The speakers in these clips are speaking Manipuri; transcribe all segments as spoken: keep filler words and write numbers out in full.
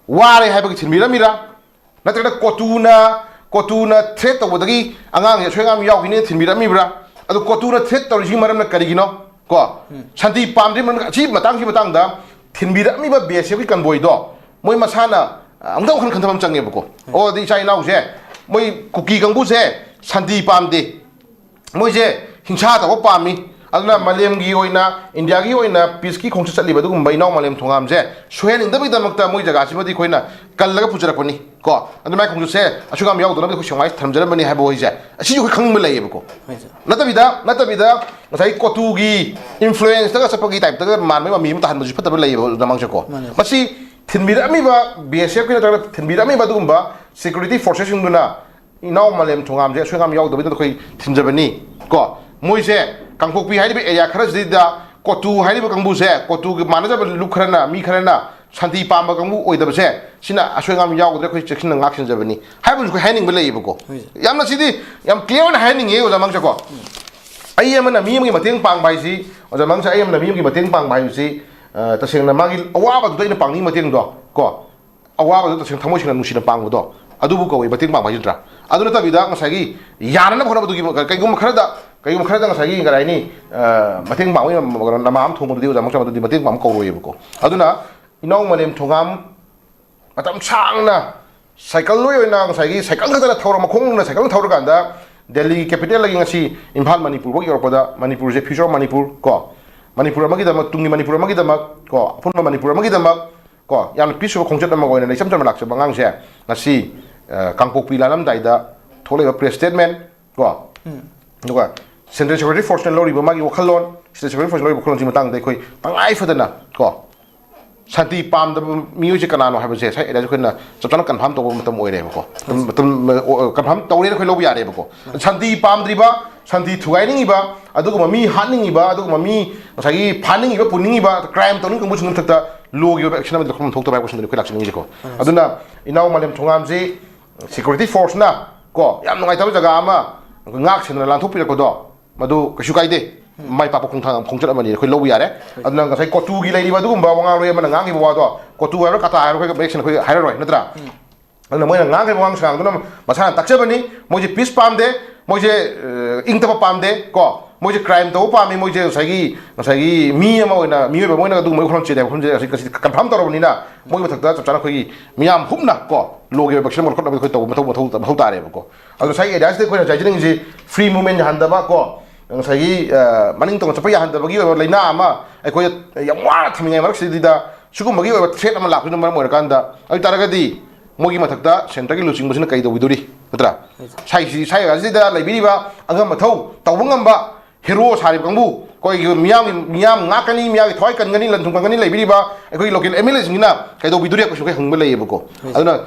ꯋꯥꯔꯦ ꯍꯥꯏꯕꯒꯤ ꯊꯤꯟꯕꯤꯔꯝꯃꯤꯔꯥ? ꯅꯠꯇ꯭ꯔꯒꯅ ꯀꯣꯇꯨꯅ, ꯀꯣꯇꯨꯅ threat ꯇꯧꯕꯗꯒꯤ ꯑꯉꯥꯡꯁꯦ ꯑꯁꯣꯏ ꯑꯉꯥꯝ ꯌꯥꯎꯈꯤꯅꯦꯅ ꯊꯤꯟꯕꯤꯔꯝꯃꯤꯕ꯭ꯔꯥ? ꯑꯗꯨ ꯀꯣꯇꯨꯅ threat ꯇꯧꯔꯤꯁꯤꯒꯤ ꯃꯔꯝꯅ ꯀꯔꯤꯒꯤꯅꯣ? ꯀꯣ, ꯁꯥꯟꯇꯤ ꯄꯥꯝꯗ꯭ꯔꯤ ꯃꯔꯝꯅ, ꯑꯁꯤ ꯃꯇꯥꯡꯁꯤ ꯃꯇꯥꯡꯗ ꯊꯤꯟꯕꯤꯔꯛꯂꯤꯕ ꯕꯤ ꯑꯦꯁ ꯑꯦꯐꯀꯤ ꯀꯟꯕꯣꯏꯗꯣ ꯃꯣꯏ ꯃꯁꯥꯅ, ꯑ, ꯑꯃꯨꯛꯇꯪ ꯋꯥꯈꯜ ꯈꯟꯊꯕ ꯑꯃ ꯆꯪꯉꯦꯕꯀꯣ꯫ ꯑꯣ, ꯑꯗꯩ ꯏꯆꯥ ꯏꯅꯥꯎꯁꯦ, ꯃꯣꯏ ꯀꯨꯀꯤ ꯀꯥꯡꯕꯨꯁꯦ ꯁꯥꯟꯇꯤ ꯄꯥꯝꯗꯦ, ꯃꯣꯏꯁꯦ ꯍꯤꯡꯁꯥ ꯇꯧꯕ ꯄꯥꯝꯃꯤ꯫ ꯑꯗꯨꯅ ꯃꯥꯂꯦꯝꯒꯤ ꯑꯣꯏꯅ, ꯏꯟꯗꯤꯌꯥꯒꯤ ꯑꯣꯏꯅ ꯄꯤꯁꯀꯤ ꯈꯣꯡꯆꯠ ꯆꯠꯂꯤꯕ ꯑꯗꯨꯒꯨꯝꯕ ꯏꯅꯥꯎ ꯃꯥꯂꯦꯝ ꯊꯣꯉꯥꯝꯁꯦ ꯁꯣꯏꯍꯟꯅꯤꯡꯗꯕꯒꯤꯗꯃꯛꯇ ꯃꯣꯏ ꯖꯒꯥꯁꯤꯃꯗꯤ ꯑꯩꯈꯣꯏꯅ ꯀꯜꯂꯒ ꯄꯨꯖꯔꯛꯄꯅꯤ꯫ ꯀꯣ, ꯑꯗꯨꯃꯥꯏꯅ ꯈꯣꯡꯆꯠꯁꯦ ꯑꯁꯨꯛ ꯌꯥꯝ ꯌꯥꯎꯗꯅꯕ ꯑꯩꯈꯣꯏ ꯁꯦꯡꯃꯥꯏ ꯊꯝꯖꯔꯝꯕꯅꯤ ꯍꯥꯏꯕ ꯋꯥꯍꯩꯁꯦ ꯑꯁꯤꯁꯨ ꯑꯩꯈꯣꯏ ꯈꯪꯅꯤꯡꯕ ꯂꯩꯌꯦꯕꯀꯣ꯫ ꯍꯣꯏ, ꯁꯥꯔ꯫ ꯅꯠꯇꯕꯤꯗ, ꯅꯠꯇꯕꯤꯗ ꯉꯁꯥꯏ ꯀꯣꯇꯨꯒꯤ ꯏꯟꯐ꯭ꯂꯨꯌꯦꯟꯁꯇꯒ ꯆꯠꯄꯒꯤ ꯇꯥꯏꯞꯇꯒ ꯃꯥꯟꯕꯒꯤ ꯃꯃꯤ ꯑꯃ ꯇꯥꯍꯟꯕꯁꯨ ꯐꯠꯇꯕ ꯂꯩꯌꯦꯕ, ꯑꯣꯖꯥ ꯃꯥꯡꯁꯦꯀꯣ꯫ ꯃꯥꯅꯦ꯫ ꯃꯁꯤ ꯊꯤꯟꯕꯤꯔꯛꯂꯝꯃꯤꯕ ꯕꯤ ꯑꯦꯁ ꯑꯦꯐꯀꯤ ꯅꯠꯇ꯭ꯔꯒꯅ ꯊꯤꯟꯕꯤꯔꯛꯂꯝꯃꯤꯕ ꯑꯗꯨꯒꯨꯝꯕ ꯁꯦꯀ꯭ꯌꯨꯔꯤꯇꯤ ꯐꯣꯔꯁꯦꯁꯁꯤꯡꯗꯨꯅ ꯏꯅꯥꯎ ꯃꯥꯂꯦꯝ ꯊꯣꯉꯥꯝꯁꯦ ꯑꯁꯣꯏ ꯑꯉꯥꯝ ꯌꯥꯎꯗꯕꯩꯗꯃꯛꯇ ꯑꯩꯈꯣꯏ ꯊꯤꯟꯖꯕꯅꯤ꯫ ꯀꯣ, ꯃꯣꯏꯁꯦ ꯀꯥꯡꯄꯣꯛꯄꯤ ꯍꯥꯏꯔꯤꯕ ꯑꯦꯔꯤꯌꯥ ꯈꯔꯁꯤꯗ ꯀꯣꯇꯨ ꯍꯥꯏꯔꯤꯕ ꯀꯥꯡꯕꯨꯁꯦ, ꯀꯣꯇꯨꯒꯤ ꯃꯥꯟꯅꯖꯕ ꯂꯨꯞ ꯈꯔꯅ, ꯃꯤ ꯈꯔꯅ ꯁꯥꯟꯇꯤ ꯄꯥꯝꯕ ꯀꯥꯡꯕꯨ ꯑꯣꯏꯗꯕꯁꯦ, ꯁꯤꯅ ꯑꯁꯣꯏ ꯑꯉꯥꯝ ꯌꯥꯎꯒꯗ꯭ꯔꯥ ꯑꯩꯈꯣꯏ ꯆꯦꯛꯁꯤꯟꯅ ꯉꯥꯛ ꯁꯦꯟꯖꯕꯅꯤ ꯍꯥꯏꯕꯁꯨ ꯑꯩꯈꯣꯏ ꯍꯥꯏꯅꯤꯡꯕ ꯂꯩꯌꯦꯕꯀꯣ꯫ ꯍꯣꯏ, ꯁꯥꯔ꯫ ꯌꯥꯝꯅ ꯁꯤꯗꯤ ꯌꯥꯝ ꯀ꯭ꯂꯤꯌꯥꯔ ꯑꯣꯏꯅ ꯍꯥꯏꯍꯟꯅꯤꯡꯉꯦ, ꯑꯣꯖꯥ ꯃꯥꯡꯁꯦꯀꯣ꯫ ꯑꯩ ꯑꯃꯅ ꯃꯤ ꯑꯃꯒꯤ ꯃꯇꯦꯡ ꯄꯥꯡꯕ ꯍꯥꯏꯁꯤ, ꯑꯣꯖꯥ ꯃꯥꯡꯁꯦ, ꯑꯩ ꯑꯃꯅ ꯃꯤ ꯑꯃꯒꯤ ꯃꯇꯦꯡ ꯄꯥꯡꯕ ꯍꯥꯏꯕꯁꯤ, ꯑ, ꯇꯁꯦꯡꯅ ꯃꯥꯒꯤ ꯑꯋꯥꯕꯗꯨꯗ ꯑꯩꯅ ꯄꯥꯡꯅꯤꯡꯕ ꯃꯇꯦꯡꯗꯣ, ꯀꯣ, ꯑꯋꯥꯕꯗꯨ ꯇꯁꯦꯡꯅ ꯊꯃꯣꯏ ꯁꯦꯡꯅ ꯅꯨꯡꯁꯤꯅ ꯄꯥꯡꯕꯗꯣ, ꯑꯗꯨꯕꯨ ꯀꯧꯏ ꯃꯇꯦꯡ ꯄꯥꯡꯕ ꯍꯥꯏꯁꯤ ꯅꯠꯇ꯭ꯔꯥ? ꯑꯗꯨ ꯅꯠꯇꯕꯤꯗ ꯉꯁꯥꯏꯒꯤ ꯌꯥꯅꯅꯕ ꯍꯣꯠꯅꯕꯗꯨꯒꯤ ꯀꯩꯒꯨꯝꯕ ꯈꯔꯗ, ꯀꯩꯒꯨꯝꯕ ꯈꯔꯗ ꯉꯁꯥꯏꯒꯤ ꯀꯔꯤ ꯍꯥꯏꯅꯤ, ꯑ, ꯃꯇꯦꯡ ꯄꯥꯡꯕꯒꯤ ꯅꯃꯥ ꯑꯃ ꯊꯣꯡꯕꯗꯨꯗꯤ ꯑꯣꯖꯥ ꯃꯥꯡꯁꯦ ꯑꯗꯨꯗꯤ ꯃꯇꯦꯡ ꯄꯥꯡꯕ ꯀꯧꯔꯣꯏꯌꯦꯕꯀꯣ꯫ ꯑꯗꯨꯅ ꯏꯅꯥꯎ ꯃꯥꯂꯦꯝ ꯊꯣꯉꯥꯝ ꯃꯇꯝ ꯁꯥꯡꯅ ꯁꯥꯏꯀꯜ ꯂꯣꯏ ꯑꯣꯏꯅ ꯉꯁꯥꯏꯒꯤ ꯁꯥꯏꯀꯜ ꯈꯛꯇꯅ ꯊꯧꯔ, ꯃꯈꯣꯡꯅ ꯁꯥꯏꯀꯜ ꯊꯧꯔꯀꯥꯟꯗ ꯗꯦꯜꯂꯤꯒꯤ ꯀꯦꯄꯤꯇꯦꯜꯗꯒꯤ ꯉꯁꯤ ꯏꯝꯐꯥꯜ ꯃꯅꯤꯄꯨꯔꯐꯥꯎ ꯌꯧꯔꯛꯄꯗ ꯃꯅꯤꯄꯨꯔꯁꯦ future of ꯃꯅꯤꯄꯨꯔ ꯀꯣ, ꯃꯅꯤꯄꯨꯔ ꯑꯃꯒꯤꯗꯃꯛ, ꯇꯨꯡꯒꯤ ꯃꯅꯤꯄꯨꯔ ꯑꯃꯒꯤꯗꯃꯛ ꯀꯣ, ꯑꯄꯨꯟꯕ ꯃꯅꯤꯄꯨꯔ ꯑꯃꯒꯤꯗꯃꯛ ꯀꯣ, ꯌꯥꯝꯅ ꯄꯤꯁ ꯑꯣꯏꯕ ꯈꯣꯡꯆꯠ ꯑꯃ ꯑꯣꯏꯅ ꯏꯆꯝ ꯆꯝꯅ ꯂꯥꯛꯆꯕ ꯑꯉꯥꯡꯁꯦ ꯉꯁꯤ, ꯑ, ꯀꯥꯡꯄꯣꯛꯄꯤ ꯂꯥꯜꯂꯝꯗꯥꯏꯗ ꯊꯣꯛꯂꯛꯏꯕ press statement ꯀꯣ, ꯎꯝ꯫ ꯑꯗꯨꯒ central security forceꯅ ꯂꯧꯔꯤꯕ ꯃꯥꯒꯤ ꯋꯥꯈꯜꯂꯣꯟ, state security force ꯂꯧꯔꯤꯕ ꯋꯥꯈꯜꯂꯣꯟꯁꯤ ꯃꯇꯥꯡꯗ ꯑꯩꯈꯣꯏ ꯇꯉꯥꯏ ꯐꯗꯅ ꯀꯣ, ꯁꯥꯟꯇꯤ ꯄꯥꯝꯗꯕ ꯃꯤꯑꯣꯏꯁꯦ ꯀꯅꯥꯅꯣ ꯍꯥꯏꯕꯁꯦ ꯉꯁꯥꯏ ꯑꯦꯔꯤꯌꯥꯁꯦ ꯑꯩꯈꯣꯏꯅ ꯆꯞ ꯆꯥꯅ confirm ꯇꯧꯕ ꯃꯇꯝ ꯑꯣꯏꯔꯦꯕꯀꯣ꯫ ꯃꯇꯝ, ꯃꯇꯝ, ꯑ, confirm ꯇꯧꯔꯦꯅ ꯑꯩꯈꯣꯏ ꯂꯧꯕ ꯌꯥꯔꯦꯕꯀꯣ꯫ ꯁꯥꯟꯇꯤ ꯄꯥꯝꯗ꯭ꯔꯤꯕ, ꯁꯥꯟꯇꯤ ꯊꯨꯒꯥꯏꯅꯤꯡꯉꯤꯕ, ꯑꯗꯨꯒꯨꯝꯕ ꯃꯤ ꯍꯥꯠꯅꯤꯡꯉꯤꯕ, ꯑꯗꯨꯒꯨꯝꯕ ꯃꯤ ꯉꯁꯥꯏꯒꯤ ꯐꯥꯅꯤꯡꯉꯤꯕ, ꯄꯨꯅꯤꯡꯉꯤꯕ, crime ꯇꯧꯅꯤꯡꯕ ꯀꯥꯡꯕꯨꯁꯤꯡꯒꯤ ꯃꯊꯛꯇ lawꯒꯤ ꯑꯣꯏꯕ action ꯑꯃꯗꯤ ꯂꯧꯐꯝ ꯊꯣꯛꯇꯕ ꯍꯥꯏꯕ ꯋꯥꯐꯝꯗꯨꯅꯤ ꯑꯩꯈꯣꯏ ꯂꯥꯛꯆꯅꯤꯡꯉꯤꯁꯦꯀꯣ꯫ ꯑꯗꯨꯅ ꯏꯅꯥꯎ ꯃꯥꯂꯦꯝ ꯊꯣꯉꯥꯝꯁꯤ security forceꯅ ꯀꯣ, ꯌꯥꯝ ꯅꯨꯡꯉꯥꯏꯇꯕ ꯖꯒꯥ ꯑꯃ ꯉꯥꯛ ꯁꯦꯟꯗꯅ ꯂꯥꯟꯊꯣꯛꯄꯤꯔꯛꯄꯗꯣ, ꯃꯗꯨ ꯀꯩꯁꯨ ꯀꯥꯏꯗꯦ꯫ ꯃꯥꯏ ꯄꯥꯛꯄ ꯈꯣꯡꯊꯥꯡ, ꯈꯣꯡꯆꯠ ꯑꯃꯅꯤ ꯑꯩꯈꯣꯏ ꯂꯧꯕ ꯌꯥꯔꯦ꯫ ꯑꯗꯨꯅ ꯉꯁꯥꯏ ꯀꯣꯇꯨꯒꯤ ꯂꯩꯔꯤꯕ ꯑꯗꯨꯒꯨꯝꯕ ꯋꯥꯉꯥꯡꯂꯣꯏ ꯑꯃꯅ ꯉꯥꯡꯈꯤꯕ ꯋꯥꯗꯣ, ꯀꯣꯇꯨ ꯍꯥꯏꯕ꯭ꯔꯥ ꯀꯥꯇꯥ ꯍꯥꯏꯕ꯭ꯔꯥ, ꯑꯩꯈꯣꯏ ꯃꯌꯦꯛ ꯁꯦꯡꯅ ꯑꯩꯈꯣꯏ ꯍꯥꯏꯔꯔꯣꯏ, ꯅꯠꯇ꯭ꯔꯥ? ꯑꯗꯨꯅ ꯃꯣꯏꯅ ꯉꯥꯡꯈꯤꯕ ꯋꯥꯉꯥꯡ ꯁꯉꯥꯡꯗꯨꯅ ꯃꯁꯥꯅ ꯇꯥꯛꯆꯕꯅꯤ꯫ ꯃꯣꯏꯁꯦ ꯄꯤꯁ ꯄꯥꯝꯗꯦ, ꯃꯣꯏꯁꯦ, ꯑ, ꯏꯪ ꯇꯞꯄ ꯄꯥꯝꯗꯦ ꯀꯣ꯫ ꯃꯣꯏꯁꯦ ꯀ꯭ꯔꯥꯏꯝ ꯇꯧꯕ ꯄꯥꯝꯃꯤ, ꯃꯣꯏꯁꯦ ꯉꯁꯥꯏꯒꯤ, ꯉꯁꯥꯏꯒꯤ ꯃꯤ ꯑꯃ ꯑꯣꯏꯅ, ꯃꯤꯑꯣꯏꯕ ꯑꯃ ꯑꯣꯏꯅ ꯑꯗꯨꯒꯨꯝꯕ ꯋꯥꯈꯜꯂꯣꯟ ꯆꯦꯜꯂꯦ ꯍꯥꯏꯕ ꯋꯥꯐꯝꯁꯦ ꯉꯁꯤ, ꯉꯁꯤ ꯀꯟꯐꯥꯔꯝ ꯇꯧꯔꯕꯅꯤꯅ, ꯃꯣꯏ ꯃꯊꯛꯇ ꯆꯞ ꯆꯥꯅ ꯑꯩꯈꯣꯏꯒꯤ ꯃꯤꯌꯥꯝ ꯍꯨꯞꯅ ꯀꯣ, ꯂꯣꯒꯤ ꯑꯣꯏꯕ action ꯂꯧꯈꯠꯅꯕ ꯑꯩꯈꯣꯏ ꯇꯧꯕ ꯃꯊꯧ, ꯃꯊꯧ, ꯃꯊꯧ ꯇꯥꯔꯦꯕꯀꯣ꯫ ꯑꯗꯣ ꯉꯁꯥꯏꯒꯤ ꯑꯦꯔꯤꯌꯥꯁꯤꯗ ꯑꯩꯈꯣꯏꯅ ꯉꯁꯥꯏ ꯍꯥꯏꯖꯅꯤꯡꯉꯤꯁꯤ, ꯐ꯭ꯔꯤ ꯃꯨꯚꯃꯦꯟ ꯌꯥꯍꯟꯗꯕ ꯀꯣ, ꯉꯁꯥꯏꯒꯤ, ꯑ, ꯃꯅꯤꯡ ꯇꯝꯅ ꯆꯠꯄ ꯌꯥꯍꯟꯗꯕꯒꯤ ꯑꯣꯏꯕ ꯂꯥꯏꯅꯥ ꯑꯃ ꯑꯩꯈꯣꯏꯗ ꯌꯥꯝ ꯋꯥꯅ ꯊꯝꯃꯤꯉꯩ ꯃꯔꯛꯁꯤꯗꯩꯗ ꯁꯤꯒꯨꯝꯕꯒꯤ ꯑꯣꯏꯕ ꯊ꯭ꯔꯦꯠ ꯑꯃ ꯂꯥꯛꯄꯁꯤꯅ ꯃꯔꯝ ꯑꯣꯏꯔꯀꯥꯟꯗ, ꯑꯗꯨ ꯑꯣꯏ ꯇꯥꯔꯒꯗꯤ ꯃꯣꯏꯒꯤ ꯃꯊꯛꯇ ꯁꯦꯟꯇꯔꯒꯤ ꯂꯨꯆꯤꯡꯕꯁꯤꯅ ꯀꯩ ꯇꯧꯕꯤꯗꯣꯔꯤ, ꯅꯠꯇ꯭ꯔꯥ? ꯁꯥꯏꯁꯤ, ꯁꯥꯏ ꯑꯁꯤꯗ ꯂꯩꯕꯤꯔꯤꯕ ꯑꯉꯝ ꯑꯊꯧ ꯇꯧꯕ ꯉꯝꯕ ꯍꯦꯔꯣ ꯁꯥꯔꯤꯕ ꯀꯥꯡꯕꯨ, ꯑꯩꯈꯣꯏꯒꯤ ꯃꯤꯌꯥꯝꯒꯤ, ꯃꯤꯌꯥꯝ ꯉꯥꯛꯀꯅꯤ, ꯃꯤꯌꯥꯝꯒꯤ ꯊꯋꯥꯏ ꯀꯟꯒꯅꯤ, ꯂꯟ ꯊꯨꯝ ꯀꯟꯒꯅꯤ ꯂꯩꯕꯤꯔꯤꯕ ꯑꯩꯈꯣꯏꯒꯤ ꯂꯣꯀꯦꯜ ꯑꯦꯝ ꯑꯦꯜ ꯑꯦꯁꯤꯡꯁꯤꯅ ꯀꯩꯗꯧꯕꯤꯗꯣꯔꯤ, ꯑꯩꯈꯣꯏꯁꯨ ꯑꯩꯈꯣꯏ ꯍꯪꯕ ꯂꯩꯌꯦꯕꯀꯣ꯫ ꯑꯗꯨꯅ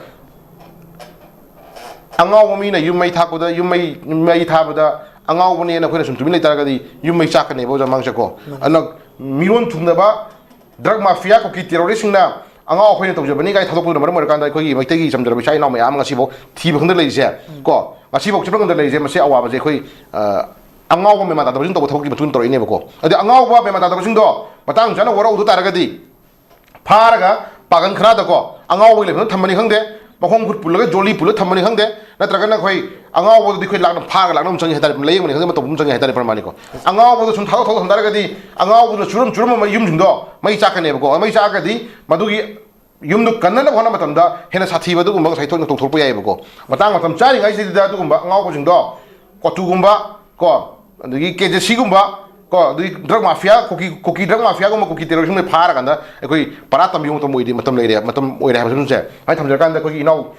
ꯑꯉꯥꯎꯕ ꯃꯤꯅ ꯌꯨꯝ ꯃꯩ ꯊꯥꯛꯄꯗ, ꯌꯨꯝ ꯃꯩ, ꯃꯩ ꯊꯥꯕꯗ ꯑꯉꯥꯎꯕꯅꯦꯅ ꯑꯩꯈꯣꯏꯅ ꯁꯨꯝ ꯇꯨꯃꯤꯟ ꯂꯩꯇꯥꯔꯒꯗꯤ ꯌꯨꯝ ꯃꯩ ꯆꯥꯛꯀꯅꯦꯕ, ꯑꯣꯖꯥ ꯃꯥꯡꯁꯦꯀꯣ꯫ ꯑꯗꯨꯅ ꯃꯤꯔꯣꯟ ꯊꯨꯡꯗꯕ ꯗ꯭ꯔꯒ ꯃꯥꯐꯤꯌꯥ, ꯀꯨꯀꯤ ꯇꯦꯔꯣꯔꯤꯁꯁꯤꯡꯅ ꯑꯉꯥꯎ ꯑꯩꯈꯣꯏꯅ ꯇꯧꯖꯕꯅꯤ ꯀꯥꯏ ꯊꯥꯗꯣꯛꯄꯗꯨꯅ ꯃꯔꯝ ꯑꯣꯏꯔꯀꯥꯟꯗ ꯑꯩꯈꯣꯏꯒꯤ ꯃꯩꯇꯩꯒꯤ ꯆꯝꯖꯔꯕ ꯏꯆꯥ ꯏꯅꯥꯎ ꯃꯌꯥꯝ ꯑꯃ ꯉꯁꯤꯐꯥꯎ ꯊꯤꯕ ꯈꯪꯗ ꯂꯩꯔꯤꯁꯦ ꯀꯣ, ꯉꯁꯤꯐꯥꯎ ꯆꯠꯄ ꯉꯝꯗ ꯂꯩꯔꯤꯁꯦ, ꯃꯁꯤ ꯑꯋꯥꯕꯁꯦ ꯑꯩꯈꯣꯏ, ꯑ, ꯑꯉꯥꯎꯕ ꯃꯦꯃꯥꯟ ꯇꯥꯗꯕꯁꯤꯡ ꯇꯧꯕ ꯊꯕꯛꯀꯤ ꯃꯇꯨꯡ ꯏꯟꯅ ꯇꯧꯔꯛꯏꯅꯦꯕꯀꯣ꯫ ꯑꯗꯩ ꯑꯉꯥꯎꯕ ꯃꯦꯃꯥꯟ ꯇꯥꯗꯕꯁꯤꯡꯗꯣ ꯃꯇꯥꯡ ꯆꯥꯅ ꯋꯥꯔꯧꯗ ꯇꯥꯔꯒꯗꯤ ꯐꯥꯔꯒ ꯄꯥꯒꯟ ꯈꯔꯗꯀꯣ ꯑꯉꯥꯎꯕꯒꯤ ꯂꯩꯐꯝꯗ ꯊꯝꯕꯅꯤ ꯈꯪꯗꯦ, ꯃꯈꯣꯡ ꯈꯨꯠ ꯄꯨꯜꯂꯒ ꯖꯣꯂꯤ ꯄꯨꯜꯂ ꯊꯝꯕꯅꯤ ꯈꯪꯗꯦ, ꯅꯠꯇ꯭ꯔꯒꯅ ꯑꯩꯈꯣꯏ ꯑꯉꯥꯎꯕꯗꯨꯗꯤ ꯑꯩꯈꯣꯏ ꯂꯥꯛꯅ ꯐꯥꯔꯒ ꯂꯥꯛꯅꯕ ꯆꯪꯉꯤ ꯍꯥꯏꯇꯥꯔꯦ, ꯂꯥꯏꯌꯦꯡꯕꯅꯤ ꯈꯪꯗꯦ, ꯑꯃ ꯇꯧꯕ ꯑꯃ ꯆꯪꯉꯤ ꯍꯥꯏꯇꯥꯔꯦ, ꯄ꯭ꯔꯃꯥꯅꯤꯀꯣ꯫ ꯑꯉꯥꯎꯕꯗꯣ ꯁꯨꯝ ꯊꯥꯗꯣꯛ ꯊꯥꯗꯣꯛ ꯊꯝꯗꯥꯔꯒꯗꯤ ꯑꯉꯥꯎꯕꯗꯨꯅ ꯆꯨꯔꯨꯝ ꯆꯨꯔꯨꯝꯕ ꯌꯨꯝꯁꯤꯡꯗꯣ ꯃꯩ ꯆꯥꯛꯀꯅꯦꯕꯀꯣ꯫ ꯃꯩ ꯆꯥꯛꯑꯒꯗꯤ ꯃꯗꯨꯒꯤ ꯌꯨꯝꯗꯨ ꯀꯟꯅꯅꯕ ꯍꯣꯠꯅꯕ ꯃꯇꯝꯗ ꯍꯦꯟꯅ ꯁꯥꯊꯤꯕ ꯑꯗꯨꯒꯨꯝꯕ ꯉꯁꯥꯏ ꯊꯣꯛꯅ ꯇꯧꯊꯣꯔꯛꯄ ꯌꯥꯏꯑꯕꯀꯣ꯫ ꯃꯇꯥꯡ ꯃꯇꯝ ꯆꯥꯔꯤꯉꯩꯁꯤꯗ ꯑꯗꯨꯒꯨꯝꯕ ꯑꯉꯥꯎꯕꯁꯤꯡꯗꯣ ꯀꯣꯇꯨꯒꯨꯝꯕ ꯀꯣ, ꯑꯗꯒꯤ ꯀꯦ ꯖꯦ ꯁꯤꯒꯨꯝꯕ ꯀꯣ, ꯑꯗꯒꯤ ꯗ꯭ꯔꯒ ꯃꯥꯐꯤꯌꯥ, ꯀꯨꯀꯤ, ꯀꯨꯀꯤ ꯗ꯭ꯔꯒ ꯃꯥꯐꯤꯌꯥꯒꯨꯝꯕ, ꯀꯨꯀꯤ ꯇꯦꯔꯣꯔꯤꯁꯒꯨꯝꯕ ꯐꯥꯔꯀꯥꯟꯗ ꯑꯩꯈꯣꯏ ꯄꯔꯥ ꯇꯝꯕꯤꯕ ꯃꯇꯝ ꯑꯣꯏꯔꯤ, ꯃꯇꯝ ꯂꯩꯔꯦ, ꯃꯇꯝ ꯑꯣꯏꯔꯦ ꯍꯥꯏꯕꯁꯤꯡꯁꯦ ꯍꯥꯏ ꯊꯝꯖꯔꯀꯥꯟꯗ ꯑꯩꯈꯣꯏꯒꯤ ꯏꯅꯥꯎ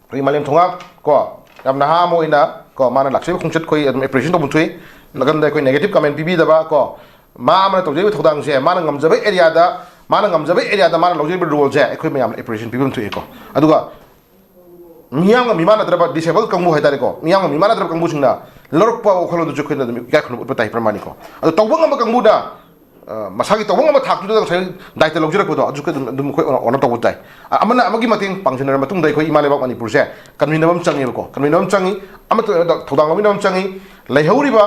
ꯑꯩꯈꯣꯏ ꯃꯥꯂꯦꯝ ꯊꯣꯉꯥ ꯀꯣ, ꯌꯥꯝ ꯅꯍꯥ ꯑꯃ ꯑꯣꯏꯅ ꯀꯣ, ꯃꯥꯅ ꯂꯥꯛꯆꯔꯤꯕ ꯈꯣꯡꯆꯠ ꯑꯩꯈꯣꯏ ꯑꯗꯨꯝ ꯑꯦꯄ꯭ꯔꯤꯁꯤꯌꯦꯁꯟ ꯇꯧꯕ ꯊꯣꯛꯏ꯫ ꯅꯥꯀꯟꯗ ꯑꯩꯈꯣꯏ ꯅꯦꯒꯦꯇꯤꯚ ꯀꯃꯦꯟ ꯄꯤꯕꯤꯗꯕ ꯀꯣ, ꯃꯥ ꯑꯃꯅ ꯇꯧꯖꯔꯤꯕ ꯊꯧꯗꯥꯡꯁꯦ, ꯃꯥꯅ ꯉꯝꯖꯕ ꯑꯦꯔꯤꯌꯥꯗ, ꯃꯥꯅ ꯉꯝꯖꯕ ꯑꯦꯔꯤꯌꯥꯗ ꯃꯥꯅ ꯂꯧꯖꯔꯤꯕ ꯔꯣꯜꯁꯦ ꯑꯩꯈꯣꯏ ꯃꯌꯥꯝꯅ ꯑꯦꯄ꯭ꯔꯤꯁꯤꯌꯦꯁꯟ ꯄꯤꯐꯝ ꯊꯣꯛꯏꯀꯣ꯫ ꯑꯗꯨꯒ ꯃꯤꯌꯥꯝꯒ ꯃꯤꯃꯥꯟꯅꯗ꯭ꯔꯕ ꯗꯤꯁꯦꯕꯜ ꯀꯥꯡꯕꯨ ꯍꯥꯏꯇꯥꯔꯦꯀꯣ, ꯃꯤꯌꯥꯝꯒ ꯃꯤꯃꯥꯟꯅꯗ꯭ꯔꯕ ꯀꯥꯡꯕꯨꯁꯤꯡꯅ ꯂꯧꯔꯛꯄ ꯋꯥꯈꯜꯂꯣꯟꯗꯨꯁꯨ ꯑꯩꯈꯣꯏꯅ ꯑꯗꯨꯝ ꯏꯀꯥꯏ ꯈꯨꯝꯅꯕ ꯎꯠꯄ ꯇꯥꯏ, ꯄ꯭ꯔꯃꯥꯅꯤꯀꯣ꯫ ꯑꯗꯣ ꯇꯧꯕ ꯉꯝꯕ ꯀꯥꯡꯕꯨꯅ, ꯑ, ꯃꯁꯥꯒꯤ ꯇꯧꯕ ꯉꯝꯕ ꯊꯥꯛꯇꯨꯗ ꯉꯁꯥꯏ ꯗꯥꯏꯇ ꯂꯧꯖꯔꯛꯄꯗꯣ, ꯑꯗꯨꯁꯨ ꯑꯗꯨꯝ, ꯑꯗꯨꯝ ꯑꯩꯈꯣꯏ ꯑꯣꯅꯔ ꯇꯧꯕ ꯇꯥꯏ꯫ ꯑ, ꯑꯃꯅ ꯑꯃꯒꯤ ꯃꯇꯦꯡ ꯄꯥꯡꯁꯤꯟꯅꯔꯕ ꯃꯇꯨꯡꯗ ꯑꯩꯈꯣꯏ ꯏꯃꯥ ꯂꯩꯕꯥꯛ ꯃꯅꯤꯄꯨꯔꯁꯦ ꯀꯟꯃꯤꯟꯅꯕ ꯑꯃ ꯆꯪꯉꯦꯕꯀꯣ, ꯀꯟꯃꯤꯟꯅꯕ ꯑꯃ ꯆꯪꯉꯤ, ꯑꯃꯠꯇ ꯑꯣꯏꯅ ꯊꯧꯗꯥꯡ ꯂꯧꯃꯤꯟꯅꯕ ꯑꯃ ꯆꯪꯉꯤ꯫ ꯂꯩꯍꯧꯔꯤꯕ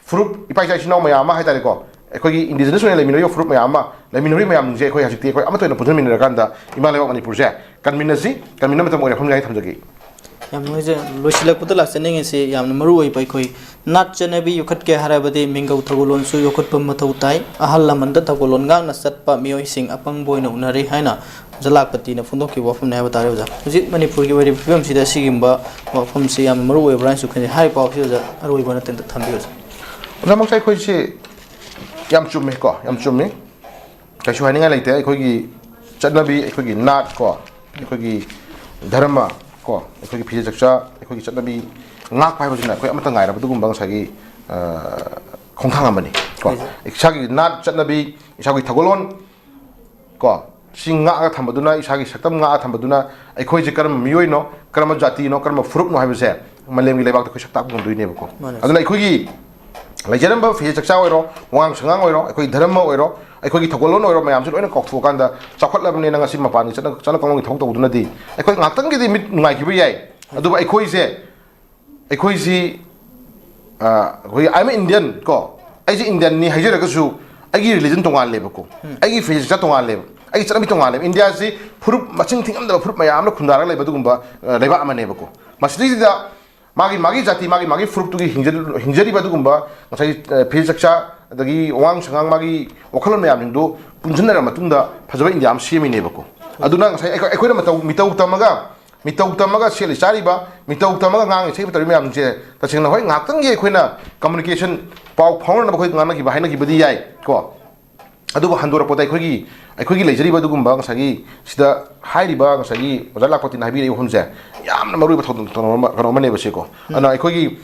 ꯐꯨꯔꯨꯞ, ꯏꯄꯥ ꯏꯆꯥ ꯏꯆꯤꯟ ꯏꯅꯥꯎ ꯃꯌꯥꯝ ꯑꯃ ꯍꯥꯏꯇꯥꯔꯦꯀꯣ, ꯑꯩꯈꯣꯏꯒꯤ ꯏꯟꯗꯤꯖꯤꯅꯁ ꯑꯣꯏꯅ ꯂꯩꯃꯤꯟꯅꯔꯤꯕ ꯐꯨꯔꯨꯞ ꯃꯌꯥꯝ ꯑꯃ, ꯂꯩꯃꯤꯟꯅꯔꯤ ꯃꯌꯥꯝꯁꯦ ꯑꯩꯈꯣꯏ ꯍꯧꯖꯤꯛꯇꯤ ꯑꯩꯈꯣꯏ ꯑꯃꯠꯇ ꯑꯣꯏꯅ ꯄꯨꯟꯁꯤꯟꯃꯤꯟꯅꯔꯀꯥꯟꯗ ꯏꯃꯥ ꯂꯩꯕꯥꯛ ꯃꯅꯤꯄꯨꯔꯁꯦ ꯀꯟꯃꯤꯟꯅꯁꯤ, ꯀꯟꯃꯤꯟꯅꯕ ꯃꯇꯝ ꯑꯣꯏꯔꯦ꯫ ꯃꯐꯝ ꯌꯥꯏ ꯊꯝꯖꯒꯦ꯫ ꯌꯥꯝ ꯅꯨꯡꯉꯥꯏꯖꯩ꯫ ꯂꯣꯏꯁꯤꯜꯂꯛꯄꯗ ꯂꯥꯛꯆꯅꯤꯡꯉꯤꯁꯤ ꯌꯥꯝꯅ ꯃꯔꯨ ꯑꯣꯏꯕ, ꯑꯩꯈꯣꯏ ꯅꯥꯠ ꯆꯠꯅꯕꯤ ꯌꯣꯛꯈꯠꯀꯦ ꯍꯥꯏꯔꯕꯗꯤ ꯃꯤꯡꯒꯧ ꯊꯧꯒꯜꯂꯣꯟꯁꯨ ꯌꯣꯛꯈꯠꯄ ꯃꯊꯧ ꯇꯥꯏ꯫ ꯑꯍꯜ ꯂꯃꯟꯗ ꯊꯧꯒꯜꯂꯣꯟ ꯉꯥꯛꯅ ꯆꯠꯄ ꯃꯤꯑꯣꯏꯁꯤꯡ ꯑꯄꯪꯕ ꯑꯣꯏꯅ ꯎꯅꯔꯤ ꯍꯥꯏꯅ ꯑꯣꯖꯥ ꯂꯥꯛꯄꯇꯤꯅ ꯐꯣꯡꯗꯣꯛꯈꯤꯕ ꯋꯥꯐꯝꯅꯤ ꯍꯥꯏꯕ ꯇꯥꯔꯦ꯫ ꯑꯣꯖꯥ, ꯍꯧꯖꯤꯛ ꯃꯅꯤꯄꯨꯔꯒꯤ ꯑꯣꯏꯔꯤꯕ ꯐꯤꯕꯝꯁꯤꯗ ꯑꯁꯤꯒꯨꯝꯕ ꯋꯥꯐꯝꯁꯤ ꯌꯥꯝꯅ ꯃꯔꯨ ꯑꯣꯏꯕ꯭ꯔꯥ ꯍꯥꯏꯅꯁꯨ ꯈꯟꯖꯩ꯫ ꯍꯥꯏꯔꯤꯕ ꯄꯥꯎꯁꯤ ꯑꯣꯖꯥ ꯑꯔꯣꯏꯕ ꯑꯣꯏꯅ ꯇꯦꯟꯇꯛ ꯊꯝꯕꯤꯌꯨ ꯑꯣꯖꯥ꯫ ꯑꯣꯖꯥ ꯃꯛꯁꯥ, ꯑꯩꯈꯣꯏꯁꯤ ꯌꯥꯝ ꯆꯨꯝꯃꯦꯀꯣ, ꯌꯥꯝ ꯆꯨꯝꯃꯤ꯫ ꯀꯩꯁꯨ ꯍꯥꯏꯅꯤꯡꯉꯥꯏ ꯂꯩꯇꯦ꯫ ꯑꯩꯈꯣꯏꯒꯤ ꯆꯠꯅꯕꯤ, ꯑꯩꯈꯣꯏꯒꯤ ꯅꯥꯠ ꯀꯣ, ꯑꯩꯈꯣꯏꯒꯤ ꯙꯔꯃ ꯀꯣ, ꯑꯩꯈꯣꯏꯒꯤ ꯐꯤꯖꯦꯠ ꯆꯛꯆꯥ, ꯑꯩꯈꯣꯏꯒꯤ ꯆꯠꯅꯕꯤ ꯉꯥꯛꯄ ꯍꯥꯏꯕꯁꯤꯅ ꯑꯩꯈꯣꯏ ꯑꯃꯠꯇ ꯉꯥꯏꯔꯕ ꯑꯗꯨꯒꯨꯝꯕ ꯉꯁꯥꯏꯒꯤ, ꯑ, ꯈꯣꯡꯊꯥꯡ ꯑꯃꯅꯤ ꯀꯣ꯫ ꯍꯣꯏ ꯁꯥꯔ꯫ ꯏꯁꯥꯒꯤ ꯅꯥꯠ ꯆꯠꯅꯕꯤ, ꯏꯁꯥꯒꯤ ꯊꯧꯒꯜꯂꯣꯟ ꯀꯣ, ꯁꯤ ꯉꯥꯛꯑꯒ ꯊꯝꯕꯗꯨꯅ, ꯏꯁꯥꯒꯤ ꯁꯛꯇꯝ ꯉꯥꯛꯑ ꯊꯝꯕꯗꯨꯅ ꯑꯩꯈꯣꯏꯁꯦ ꯀꯔꯝꯕ ꯃꯤꯑꯣꯏꯅꯣ, ꯀꯔꯝꯕ ꯖꯥꯇꯤꯅꯣ, ꯀꯔꯝꯕ ꯐꯨꯔꯨꯞꯅꯣ ꯍꯥꯏꯕꯁꯦ ꯃꯥꯂꯦꯝꯒꯤ ꯂꯩꯕꯥꯛꯇ ꯑꯩꯈꯣꯏ ꯁꯛ ꯇꯥꯛꯄ ꯉꯝꯗꯣꯏꯅꯦꯕꯀꯣ꯫ ꯃꯥꯅꯦ꯫ ꯑꯗꯨꯅ ꯑꯩꯈꯣꯏꯒꯤ ꯂꯩꯖꯔꯝꯕ ꯐꯤꯖꯦꯠ ꯆꯛꯆꯥ ꯑꯣꯏꯔꯣ, ꯋꯥꯉꯥꯡ ꯁꯉꯥꯡ ꯑꯣꯏꯔꯣ, ꯑꯩꯈꯣꯏꯒꯤ ꯙꯔꯃ ꯑꯣꯏꯔꯣ, ꯑꯩꯈꯣꯏꯒꯤ ꯊꯧꯒꯜꯂꯣꯟ ꯑꯣꯏꯔꯣ, ꯃꯌꯥꯝꯁꯦ ꯂꯣꯏꯅ ꯀꯥꯎꯊꯣꯛꯑꯀꯥꯟꯗ ꯆꯥꯎꯈꯠꯂꯕꯅꯤꯅ ꯉꯁꯤ ꯃꯄꯥꯟꯒꯤ ꯆꯠꯅ, ꯆꯠꯅ ꯀꯥꯡꯂꯣꯟꯒꯤ ꯊꯕꯛ ꯇꯧꯕꯗꯨꯅꯗꯤ ꯑꯩꯈꯣꯏ ꯉꯥꯛꯇꯪꯒꯤꯗꯤ ꯃꯤꯠ ꯅꯨꯡꯉꯥꯏꯈꯤꯕ ꯌꯥꯏ, ꯑꯗꯨꯕꯨ ꯑꯩꯈꯣꯏꯁꯦ, ꯑꯩꯈꯣꯏꯁꯤ, ꯑ, ꯑꯩꯈꯣꯏꯒꯤ "I am Indian" ꯀꯣ, ꯑꯩꯁꯦ ꯏꯟꯗꯤꯌꯟꯅꯤ ꯍꯥꯏꯖꯔꯒꯁꯨ ꯑꯩꯒꯤ ꯔꯤꯂꯤꯖꯟ ꯇꯣꯉꯥꯜꯂꯦꯕꯀꯣ, ꯎꯝ꯫ ꯑꯩꯒꯤ ꯐꯤꯖꯦꯠ ꯆꯛꯆꯥ ꯇꯣꯉꯥꯜꯂꯦꯕ, ꯑꯩꯒꯤ ꯆꯠꯅꯕꯤ ꯇꯣꯉꯥꯜꯂꯦꯕ꯫ ꯏꯟꯗꯤꯌꯥꯁꯤ ꯐꯨꯔꯨꯞ ꯃꯁꯤꯡ ꯊꯤꯉꯝꯗꯕ ꯐꯨꯔꯨꯞ ꯃꯌꯥꯝ ꯑꯃꯅ ꯈꯨꯟꯗꯥꯔꯒ ꯂꯩꯕ ꯑꯗꯨꯒꯨꯝꯕ, ꯑ, ꯂꯩꯕꯥꯛ ꯑꯃꯅꯦꯕꯀꯣ꯫ ꯃꯁꯤꯗꯩꯁꯤꯗ ꯃꯥꯒꯤ, ꯃꯥꯒꯤ ꯖꯥꯇꯤ, ꯃꯥꯒꯤ, ꯃꯥꯒꯤ ꯐꯨꯔꯨꯞꯇꯨꯒꯤ ꯍꯤꯡꯖ-, ꯍꯤꯡꯖꯔꯤꯕ ꯑꯗꯨꯒꯨꯝꯕ ꯉꯁꯥꯏꯒꯤ, ꯑ, ꯐꯤꯖꯦꯠ ꯆꯛꯆꯥ, ꯑꯗꯒꯤ ꯋꯥꯉꯥꯡ ꯁꯉꯥꯡ, ꯃꯥꯒꯤ ꯋꯥꯈꯜꯂꯣꯟ ꯃꯌꯥꯝꯁꯤꯡꯗꯨ ꯄꯨꯟꯁꯤꯟꯅꯔ ꯃꯇꯨꯡꯗ ꯐꯖꯕ ꯏꯟꯗꯤꯌꯥ ꯑꯃ ꯁꯦꯝꯃꯤꯅꯦꯕꯀꯣ꯫ ꯑꯗꯨꯅ ꯉꯁꯥꯏ ꯑꯩꯈꯣꯏ, ꯑꯩꯈꯣꯏꯅ ꯃꯇꯧ, ꯃꯤꯇꯧ ꯇꯝꯃꯒ, ꯃꯤꯇꯧ ꯇꯝꯃꯒ ꯁꯦꯠꯂꯤ ꯆꯥꯔꯤꯕ, ꯃꯤꯇꯧ ꯇꯝꯃꯒ ꯉꯥꯡꯉꯤ ꯁꯛꯏꯕ ꯇꯧꯔꯤꯕ ꯃꯌꯥꯝꯁꯦ ꯇꯁꯦꯡꯅ ꯍꯣꯏ ꯉꯥꯏꯍꯥꯛꯇꯪꯒꯤ ꯑꯩꯈꯣꯏꯅ ꯀꯝꯃꯨꯅꯤꯀꯦꯁꯟ, ꯄꯥꯎ ꯐꯥꯎꯅꯅꯕ ꯑꯩꯈꯣꯏ ꯉꯥꯡꯅꯈꯤꯕ, ꯍꯥꯏꯅꯈꯤꯕꯗꯤ ꯌꯥꯏ ꯀꯣ꯫ ꯑꯗꯨꯕꯨ ꯍꯟꯗꯣꯔꯛꯄꯗ ꯑꯩꯈꯣꯏꯒꯤ, ꯑꯩꯈꯣꯏꯒꯤ ꯂꯩꯖꯔꯤꯕ ꯑꯗꯨꯒꯨꯝꯕ ꯉꯁꯥꯏꯒꯤ ꯁꯤꯗ ꯍꯥꯏꯔꯤꯕ, ꯉꯁꯥꯏꯒꯤ ꯑꯣꯖꯥ ꯂꯥꯛꯄꯇꯤꯅ ꯍꯥꯏꯕꯤꯔꯛꯏ ꯋꯥꯐꯝꯁꯦ ꯌꯥꯝꯅ ꯃꯔꯨꯑꯣꯏꯕ ꯊꯧꯗꯥꯡ, ꯀꯩꯅꯣ ꯑꯃ, ꯀꯩꯅꯣ ꯑꯃꯅꯦꯕ ꯁꯤꯀꯣ꯫ ꯎꯝ꯫ ꯑꯗꯨꯅ ꯑꯩꯈꯣꯏꯒꯤ,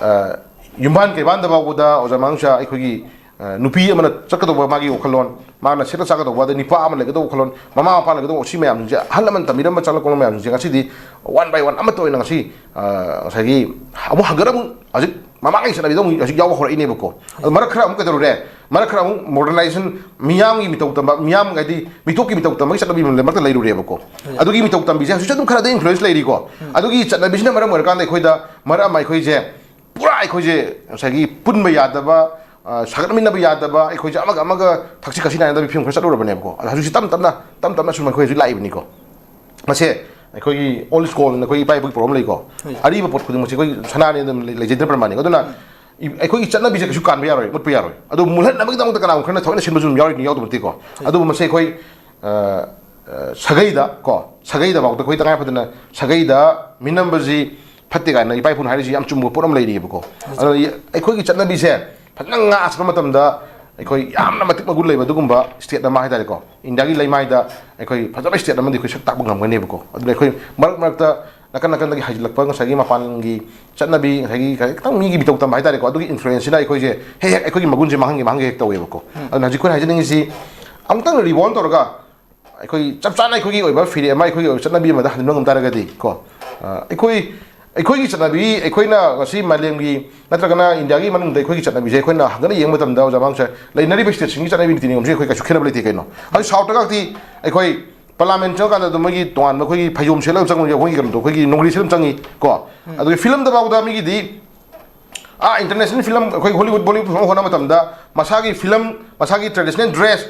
ꯑ, ꯌꯨꯝꯕꯥꯟ ꯀꯩꯕꯥꯟꯗ ꯐꯥꯎꯕꯗ ꯑꯣꯖꯥ ꯃꯉꯥꯡꯁꯥ ꯑꯩꯈꯣꯏꯒꯤ, ꯑ, ꯅꯨꯄꯤ ꯑꯃꯅ ꯆꯠꯀꯗꯧꯕ ꯃꯥꯒꯤ ꯋꯥꯈꯜꯂꯣꯟ, ꯃꯥꯅ ꯁꯦꯠꯂ ꯆꯥꯒꯗꯧꯕ, ꯑꯗꯩ ꯅꯨꯄꯥ ꯑꯃ ꯂꯩꯒꯗꯧꯕ ꯋꯥꯈꯜꯂꯣꯟ, ꯃꯃꯥ ꯃꯄꯥ ꯂꯩꯒꯗꯧꯕ, ꯁꯤ ꯃꯌꯥꯝꯁꯤꯡꯁꯦ, ꯑꯍꯜ ꯂꯃꯟ ꯇꯝꯕꯤꯔꯝꯕ ꯆꯠꯅ ꯀꯣꯡꯂꯣꯟ ꯃꯌꯥꯝꯁꯤꯡꯁꯦ ꯉꯁꯤꯗꯤ one by one ꯑꯃꯠꯇ ꯑꯣꯏꯅ ꯉꯁꯤ, ꯑ, ꯉꯁꯥꯏꯒꯤ ꯑꯃꯨꯛ ꯍꯟꯒꯠ ꯑꯃꯨꯛ ꯍꯧꯖꯤꯛ ꯃꯃꯥꯡꯒꯤ ꯆꯠꯅꯕꯤꯗ ꯑꯃꯨꯛ ꯍꯧꯖꯤꯛ ꯌꯥꯎꯕ ꯍꯧꯔꯛꯏꯅꯦꯕꯀꯣ꯫ ꯑꯗꯣ ꯃꯔꯛ ꯈꯔ ꯑꯃꯨꯛ ꯀꯩꯗꯧꯔꯨꯔꯦ? ꯃꯔꯛ ꯈꯔ ꯑꯃꯨꯛ ꯃꯣꯗꯔꯅꯥꯏꯖꯦꯁꯟ, ꯃꯤꯌꯥꯝꯒꯤ ꯃꯤꯇꯧ ꯇꯝꯕ, ꯃꯤꯌꯥꯝ ꯍꯥꯏꯗꯤ ꯃꯤꯇꯣꯞꯀꯤ ꯃꯤꯇꯧ ꯇꯝꯕꯒꯤ ꯆꯠꯅꯕꯤ ꯑꯃ ꯃꯔꯛꯇ ꯂꯩꯔꯨꯔꯦꯕꯀꯣ꯫ ꯍꯣꯏ꯫ ꯑꯗꯨꯒꯤ ꯃꯤꯇꯧ ꯇꯝꯕꯤꯁꯦ ꯍꯧꯖꯤꯛꯁꯨ ꯑꯗꯨꯝ ꯈꯔꯗꯤ ꯏꯟꯐ꯭ꯂꯨꯌꯦꯟꯁ ꯂꯩꯔꯤꯀꯣ꯫ ꯎꯝ꯫ ꯑꯗꯨꯒꯤ ꯆꯠꯅꯕꯤꯁꯤꯅ ꯃꯔꯝ ꯑꯣꯏꯔꯀꯥꯟꯗ ꯑꯩꯈꯣꯏꯗ ꯃꯔꯛ ꯑꯃ ꯑꯩꯈꯣꯏꯁꯦ ꯄꯨꯔꯥ ꯑꯩꯈꯣꯏꯁꯦ ꯉꯁꯥꯏꯒꯤ ꯄꯨꯟꯕ ꯌꯥꯗꯕ, ꯑ, ꯁꯥꯒꯠꯃꯤꯟꯅꯕ ꯌꯥꯗꯕ, ꯑꯩꯈꯣꯏꯁꯦ ꯑꯃꯒ ꯑꯃꯒ ꯊꯛꯁꯤ ꯈꯥꯁꯤ ꯅꯥꯏꯅꯗꯕ ꯐꯤꯕꯝ ꯈꯔ ꯆꯠꯂꯨꯔꯕꯅꯦꯕꯀꯣ꯫ ꯑꯗꯣ ꯍꯧꯖꯤꯛꯁꯤ ꯇꯞ ꯇꯞꯅ, ꯇꯞ ꯇꯞꯅ ꯁꯨꯝ ꯑꯩꯈꯣꯏ ꯍꯧꯖꯤꯛ ꯂꯥꯛꯏꯕꯅꯤꯀꯣ꯫ ꯃꯁꯦ ꯑꯩꯈꯣꯏꯒꯤ old school, ꯑꯩꯈꯣꯏ ꯏꯄꯥ ꯏꯄꯨꯒꯤ ꯄ꯭ꯔꯣꯕ꯭ꯂꯦꯝ ꯂꯩꯀꯣ꯫ ꯎꯝ꯫ ꯑꯔꯤꯕ ꯄꯣꯠ ꯈꯨꯗꯤꯡꯃꯛꯁꯦ ꯑꯩꯈꯣꯏ ꯁꯅꯥꯅꯤ ꯑꯗꯨꯝ ꯂꯩ-, ꯂꯩꯖꯗ꯭ꯔ ꯄ꯭ꯔꯃꯥꯅꯤꯀꯣ꯫ ꯑꯗꯨꯅ ꯎꯝ꯫ ꯏ-, ꯑꯩꯈꯣꯏꯒꯤ ꯆꯠꯅꯕꯤꯁꯦ ꯀꯩꯁꯨ ꯀꯥꯟꯕ ꯌꯥꯔꯣꯏ, ꯃꯨꯠꯄ ꯌꯥꯔꯣꯏ꯫ ꯑꯗꯨ ꯃꯨꯠꯍꯟꯅꯕꯒꯤꯗꯃꯛꯇ ꯀꯅꯥꯒꯨꯝꯕ ꯈꯔꯅ ꯊꯑꯣꯏꯅ ꯁꯤꯟꯕꯁꯨ ꯑꯗꯨꯝ ꯌꯥꯎꯔꯤ, ꯌꯥꯎꯗꯕ ꯅꯠꯇꯦꯀꯣ꯫ ꯎꯝ꯫ ꯑꯗꯨꯕꯨ ꯃꯁꯦ ꯑꯩꯈꯣꯏ, ꯑ, ꯑ, ꯁꯥꯒꯩꯗ ꯀꯣ, ꯁꯥꯒꯩꯗꯐꯥꯎꯗ ꯑꯩꯈꯣꯏ ꯇꯉꯥꯏ ꯐꯗꯅ ꯁꯥꯒꯩꯗ ꯃꯤꯅꯝꯕꯁꯤ ꯐꯠꯇꯦ ꯀꯥꯏꯅ ꯏꯄꯥ ꯏꯄꯨꯅ ꯍꯥꯏꯔꯤꯁꯤ ꯌꯥꯝ ꯆꯨꯝꯕ ꯄꯣꯠ ꯑꯃ ꯂꯩꯔꯤꯑꯕꯀꯣ꯫ ꯑꯗꯣ ꯏ-, ꯑꯩꯈꯣꯏꯒꯤ ꯆꯠꯅꯕꯤꯁꯦ ꯐꯖꯅ ꯉꯥꯛꯑ ꯆꯠꯄ ꯃꯇꯝꯗ ꯑꯩꯈꯣꯏ ꯌꯥꯝꯅ ꯃꯇꯤꯛ ꯃꯒꯨꯟ ꯂꯩꯕ ꯑꯗꯨꯒꯨꯝꯕ state ꯑꯃ ꯍꯥꯏꯇꯥꯔꯦꯀꯣ, ꯏꯟꯗꯤꯌꯥꯒꯤ ꯂꯩꯃꯥꯏꯗ ꯑꯩꯈꯣꯏ ꯐꯖꯕ state ꯑꯃꯗꯤ ꯑꯩꯈꯣꯏ ꯁꯛ ꯇꯥꯛꯄ ꯉꯝꯒꯅꯦꯕꯀꯣ꯫ ꯑꯗꯨꯅ ꯑꯩꯈꯣꯏ ꯃꯔꯛ ꯃꯔꯛꯇ ꯅꯥꯀꯟ ꯅꯥꯀꯟꯗꯒꯤ ꯍꯥꯏꯖꯤꯜꯂꯛꯄ ꯉꯁꯥꯏꯒꯤ ꯃꯄꯥꯟꯒꯤ ꯆꯠꯅꯕꯤ, ꯉꯁꯥꯏꯒꯤ ꯈꯤꯇꯪ ꯃꯤꯒꯤ ꯃꯤꯇꯧ ꯇꯝꯕ ꯍꯥꯏꯇꯥꯔꯦꯀꯣ, ꯑꯗꯨꯒꯤ influenceꯁꯤꯅ ꯑꯩꯈꯣꯏꯁꯦ ꯍꯦꯛ ꯍꯦꯛ ꯑꯩꯈꯣꯏꯒꯤ ꯃꯒꯨꯟꯁꯦ ꯃꯥꯡꯍꯟꯒꯦ ꯃꯥꯡꯍꯟꯒꯦ ꯍꯦꯛ ꯇꯧꯋꯦꯕꯀꯣ꯫ ꯎꯝ꯫ ꯑꯗꯨꯅ ꯍꯧꯖꯤꯛ ꯑꯩꯈꯣꯏꯅ ꯍꯥꯏꯖꯅꯤꯡꯉꯤꯁꯤ, ꯑꯃꯨꯛꯇꯪ reborn ꯇꯧꯔꯒ ꯑꯩꯈꯣꯏ ꯆꯞ ꯆꯥꯅ ꯑꯩꯈꯣꯏꯒꯤ ꯑꯣꯏꯕ ꯐꯤꯔꯦꯞ ꯑꯃ, ꯑꯩꯈꯣꯏꯒꯤ ꯑꯣꯏꯕ ꯆꯠꯅꯕꯤ ꯑꯃꯗ ꯍꯟꯖꯤꯟꯕ ꯉꯝ ꯇꯥꯔꯒꯗꯤ ꯀꯣ, ꯑ, ꯑꯩꯈꯣꯏ, ꯑꯩꯈꯣꯏꯒꯤ ꯆꯠꯅꯕꯤ, ꯑꯩꯈꯣꯏꯅ ꯉꯁꯤ ꯃꯥꯂꯦꯝꯒꯤ ꯅꯠꯇ꯭ꯔꯒꯅ ꯏꯟꯗꯤꯌꯥꯒꯤ ꯃꯅꯨꯡꯗ ꯑꯩꯈꯣꯏꯒꯤ ꯆꯠꯅꯕꯤꯁꯦ ꯑꯩꯈꯣꯏꯅ ꯍꯟꯒꯠꯅ ꯌꯦꯡꯕ ꯃꯇꯝꯗ, ꯑꯣꯖꯥ ꯃꯥꯡꯁꯦ, ꯂꯩꯅꯔꯤꯕ stateꯁꯤꯡꯒꯤ ꯆꯠꯅꯕꯤ ꯅꯤꯇꯤ ꯅꯤꯌꯣꯝꯁꯤ ꯑꯩꯈꯣꯏ ꯀꯩꯁꯨ ꯈꯦꯠꯅꯕ ꯂꯩꯇꯦ ꯀꯩꯅꯣ꯫ ꯍꯧꯖꯤꯛ Southꯇꯒꯗꯤ ꯑꯩꯈꯣꯏ parliament ꯆꯪꯉꯀꯥꯟꯗ ꯑꯗꯨꯝ ꯃꯣꯏꯒꯤ ꯇꯣꯉꯥꯟꯕ ꯑꯩꯈꯣꯏꯒꯤ ꯐꯩꯖꯣꯝ ꯁꯦꯠꯂꯒ ꯆꯪꯕ, ꯑꯩꯈꯣꯏꯒꯤ ꯀꯩꯅꯣꯗꯣ, ꯑꯩꯈꯣꯏꯒꯤ ꯅꯣꯡꯒ꯭ꯔꯤ ꯁꯦꯠꯂꯒ ꯆꯪꯉꯤ ꯀꯣ꯫ ꯎꯝ꯫ ꯑꯗꯨꯒꯤ filmꯗ ꯐꯥꯎꯗ ꯃꯤꯒꯤꯗꯤ, ꯑꯥ, international film, ꯑꯩꯈꯣꯏ Hollywood, Bollywood film ꯍꯣꯠꯅꯕ ꯃꯇꯝꯗ ꯃꯁꯥꯒꯤ film, ꯃꯁꯥꯒꯤ traditional dress,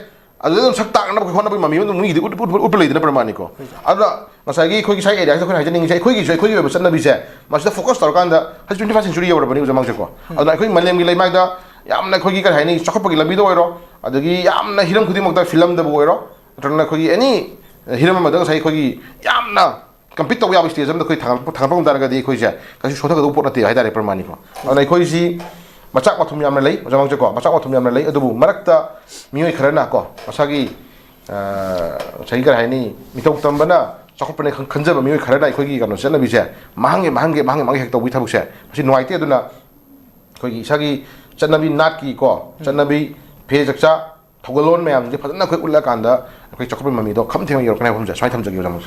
ꯑꯗꯨꯗ ꯑꯗꯨꯝ ꯁꯛ ꯇꯥꯛꯅꯕ ꯑꯩꯈꯣꯏ ꯍꯣꯠꯅꯕꯒꯤ ꯃꯃꯤ ꯑꯗꯨꯝ ꯃꯤꯒꯤꯗꯤ ꯎꯠ-, ꯎꯠ-, ꯎꯠ-, ꯎꯠꯄ ꯂꯩꯗꯅ ꯄ꯭ꯔꯃꯥꯅꯤꯀꯣ꯫ ꯍꯣꯏ, ꯁꯥꯔ꯫ ꯑꯗꯨꯅ ꯉꯁꯥꯏꯒꯤ ꯑꯩꯈꯣꯏꯒꯤ ꯁ꯭ꯋꯥꯏ areaꯁꯤꯗ ꯑꯩꯈꯣꯏꯅ ꯍꯥꯏꯖꯅꯤꯡꯉꯤꯁꯦ, ꯑꯩꯈꯣꯏꯒꯤꯁꯨ ꯑꯩꯈꯣꯏꯒꯤ ꯑꯣꯏꯕ ꯆꯠꯅꯕꯤꯁꯦ ꯃꯁꯤꯗ focus ꯇꯧꯔꯀꯥꯟꯗ, ꯍꯧꯖꯤꯛ twenty first century ꯌꯧꯔꯕꯅꯤ ꯑꯣꯖꯥ ꯃꯥꯡꯁꯦꯀꯣ꯫ ꯎꯝ꯫ ꯑꯗꯨꯅ ꯑꯩꯈꯣꯏ ꯃꯥꯂꯦꯝꯒꯤ ꯂꯩꯃꯥꯏꯗ ꯌꯥꯝꯅ ꯑꯩꯈꯣꯏꯒꯤ ꯀꯔꯤ ꯍꯥꯏꯅꯤ, ꯆꯥꯎꯈꯠꯄꯒꯤ ꯂꯝꯕꯤꯗ ꯑꯣꯏꯔꯣ, ꯑꯗꯒꯤ ꯌꯥꯝꯅ ꯍꯤꯔꯝ ꯈꯨꯗꯤꯡꯃꯛꯇ filmꯗꯕꯨ ꯑꯣꯏꯔꯣ, ꯅꯠꯇ꯭ꯔꯒꯅ ꯑꯩꯈꯣꯏꯒꯤ any ꯍꯤꯔꯝ ꯑꯃꯗ ꯉꯁꯥꯏ ꯑꯩꯈꯣꯏꯒꯤ ꯌꯥꯝꯅ compete ꯇꯧꯕ ꯌꯥꯕ stage ꯑꯃꯗ ꯑꯩꯈꯣꯏ ꯊꯥꯡꯒꯠꯄ, ꯊꯥꯡꯒꯠꯄ ꯉꯝ ꯇꯥꯔꯒꯗꯤ ꯑꯩꯈꯣꯏꯁꯦ ꯀꯩꯁꯨ ꯁꯣꯊꯒꯗꯧꯕ ꯄꯣꯠ ꯅꯠꯇꯦ ꯍꯥꯏꯇꯥꯔꯦ ꯄ꯭ꯔꯃꯥꯅꯤꯀꯣ꯫ ꯑꯗꯨꯅ ꯑꯩꯈꯣꯏꯁꯤ ꯃꯆꯥꯛ ꯃꯊꯨꯝ ꯌꯥꯝꯅ ꯂꯩ, ꯑꯣꯖꯥ ꯃꯥꯡꯁꯦꯀꯣ, ꯃꯆꯥꯛ ꯃꯊꯨꯝ ꯌꯥꯝꯅ ꯂꯩ꯫ ꯑꯗꯨꯕꯨ ꯃꯔꯛꯇ ꯃꯤꯑꯣꯏ ꯈꯔꯅ ꯀꯣ, ꯃꯁꯥꯒꯤ, ꯑ, ꯉꯁꯥꯏꯒꯤ ꯀꯔꯤ ꯍꯥꯏꯅꯤ, ꯃꯤꯇꯧ ꯇꯝꯕꯅ ꯆꯥꯎꯈꯠꯄꯅꯦ ꯈꯟ-, ꯈꯟꯖꯕ ꯃꯤꯑꯣꯏ ꯈꯔꯅ ꯑꯩꯈꯣꯏꯒꯤ ꯀꯩꯅꯣ ꯆꯠꯅꯕꯤꯁꯦ ꯃꯥꯡꯍꯟꯒꯦ, ꯃꯥꯡꯍꯟꯒꯦ, ꯃꯥꯡꯍꯟꯒꯦ, ꯃꯥꯡꯍꯟꯒꯦ ꯍꯦꯛ ꯇꯧꯕꯒꯤ ꯊꯕꯛꯁꯦ, ꯃꯁꯤ ꯅꯨꯡꯉꯥꯏꯇꯦ꯫ ꯑꯗꯨꯅ ꯑꯩꯈꯣꯏꯒꯤ ꯏꯁꯥꯒꯤ ꯆꯠꯅꯕꯤ ꯅꯥꯠꯀꯤ ꯀꯣ, ꯎꯝ꯫ ꯆꯠꯅꯕꯤ ꯐꯤꯖꯦꯠ ꯆꯛꯆꯥ ꯊꯧꯒꯜꯂꯣꯟ ꯃꯌꯥꯝꯁꯦ ꯐꯖꯅ ꯑꯩꯈꯣꯏ ꯎꯠꯂꯀꯥꯟꯗ ꯑꯩꯈꯣꯏ ꯆꯥꯎꯈꯠꯄꯒꯤ ꯃꯃꯤꯗꯣ ꯈꯝ ꯊꯦꯡꯅ ꯌꯧꯔꯛꯀꯅꯤ ꯍꯥꯏꯕ ꯋꯥꯐꯝꯁꯦ ꯁꯨꯃꯥꯏꯅ ꯊꯝꯖꯒꯦ, ꯑꯣꯖꯥ ꯃꯥꯡꯁꯦ꯫